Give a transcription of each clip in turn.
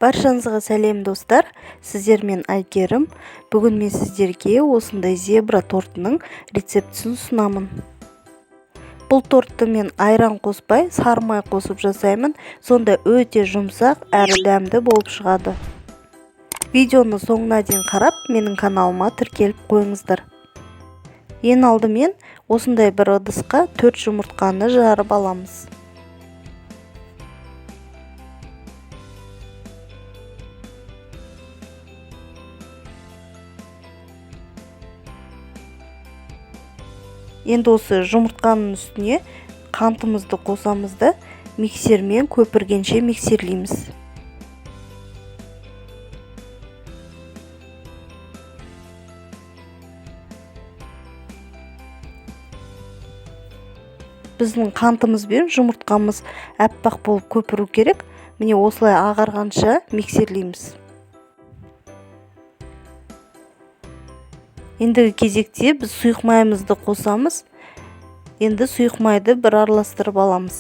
Баршаңызға сәлем, достар! Сіздермен Әйгерім. Бүгін мен сіздерге осындай зебра тортының рецептісін ұсынамын. Бұл тортты мен айран қоспай, сары май қосып жасаймын. Сонда өте жұмсақ әрі дәмді болып шығады. Видеоны соңына дейін қарап, менің каналыма тіркеліп қойыңыздар. Ең алдымен осындай бір ыдысқа 4 жұмыртқаны жарып аламыз. Енді осы жұмыртқаның үстіне қантымызды қосамыз да, миксермен көпіргенше миксерлейміз. Біздің қантымыз бен жұмыртқамыз аппақ болып көпіру керек. Міне, осылай ағарғанша миксерлейміз. Ендігі кезекте біз сұйық майымызды қосамыз. Енді сұйық майды бір араластырып аламыз.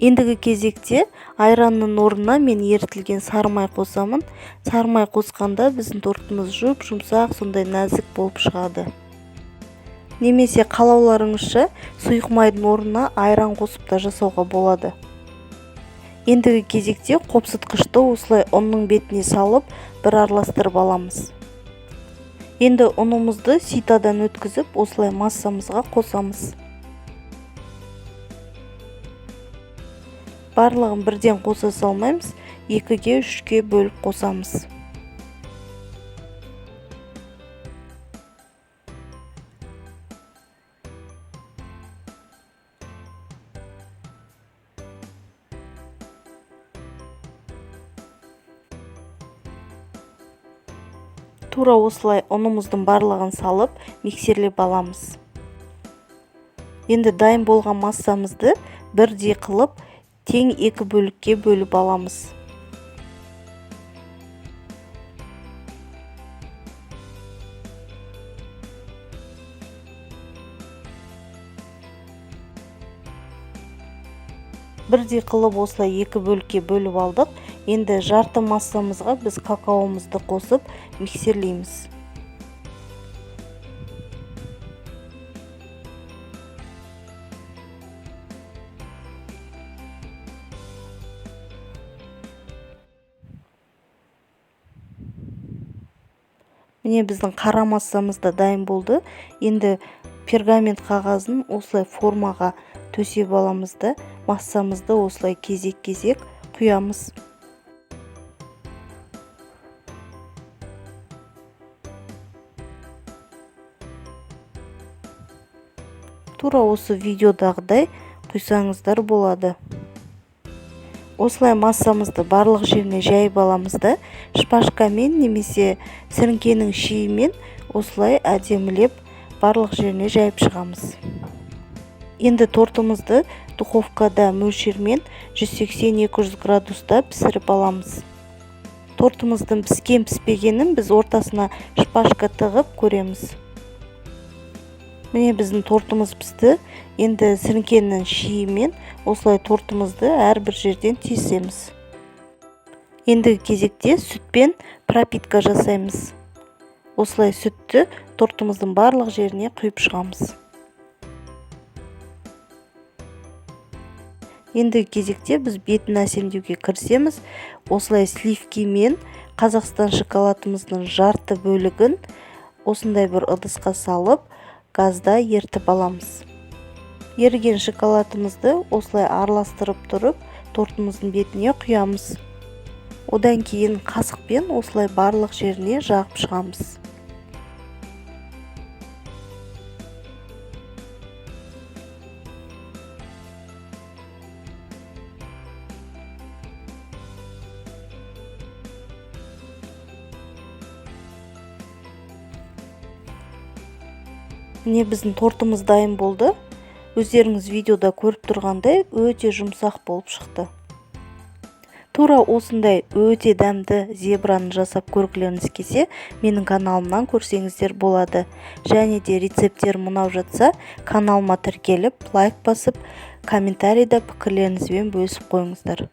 Ендігі кезекте айранның орнына мен ерітілген сары май қосамын. Сары май қосқанда біздің тортымыз жұп-жұмсақ, сондай нәзік болып шығады. Немесе қалауларыңызша сұйық майдың орнына айран қосып та жасауға болады. Ендігі кезекте қопсытқышты осылай ұнның бетіне салып, бір араластырып аламыз. Енді ұнымызды ситадан өткізіп, осылай массамызға қосамыз. Барлығын бірден қоса салмаймыз, 2-ге, 3-ке бөліп қосамыз. Тура осылай ұнымыздың барлығын салып, миксерлеп аламыз. Енді дайын болған массамызды бірдей қылып, тең 2 бөлікке бөліп аламыз. Бірдей қылып осылай 2 бөлікке бөліп алдық. Енді жарты массамызға біз какаомызды қосып миксерлейміз. Міне, біздің қара массамыз да дайын болды. Енді пергамент қағазын осылай формаға төсеп аламыз да, массамызды осылай кезек-кезек құямыз. Тура осы видеодағыдай құйсаңыздар болады. Осылай массамызды барлық жеріне жайып аламыз да, шпажкамен немесе сіріңкенің шиімен осылай әдемілеп барлық жеріне жайып шығамыз. Енді тортымызды духовкада мөлшермен 180-200 градуста пісіріп аламыз. Тортымыздың піскен піспегенін біз ортасына шпажка тығып көреміз. Міне, біздің тортымыз пісті. Енді сіріңкенің шиімен осылай тортымызды әрбір жерден тесеміз. Ендігі кезекте сүтпен пропитка жасаймыз. Осылай сүтті тортымыздың барлық жеріне құйып шығамыз. Ендігі кезекте біз бетін әсемдеуге кірісеміз. Осылай сливкимен Қазақстан шоколадымыздың жарты бөлігін осындай бір ыдысқа салып, газда ертіп аламыз. Еріген шоколадымызды осылай араластырып тұрып, тортымыздың бетіне құямыз. Одан кейін қасықпен осылай барлық жеріне жағып шығамыз. Міне, біздің тортымыз дайын болды. Өздеріңіз видеода көріп тұрғандай, өте жұмсақ болып шықты. Тура осындай өте дәмді зебраны жасап көргілеріңіз келсе, менің каналымнан көрсеңіздер болады. Және де рецепттер ұнап жатса, каналыма тіркеліп, лайк басып, комментарийда пікірлеріңізбен бөлісіп қойыңыздар.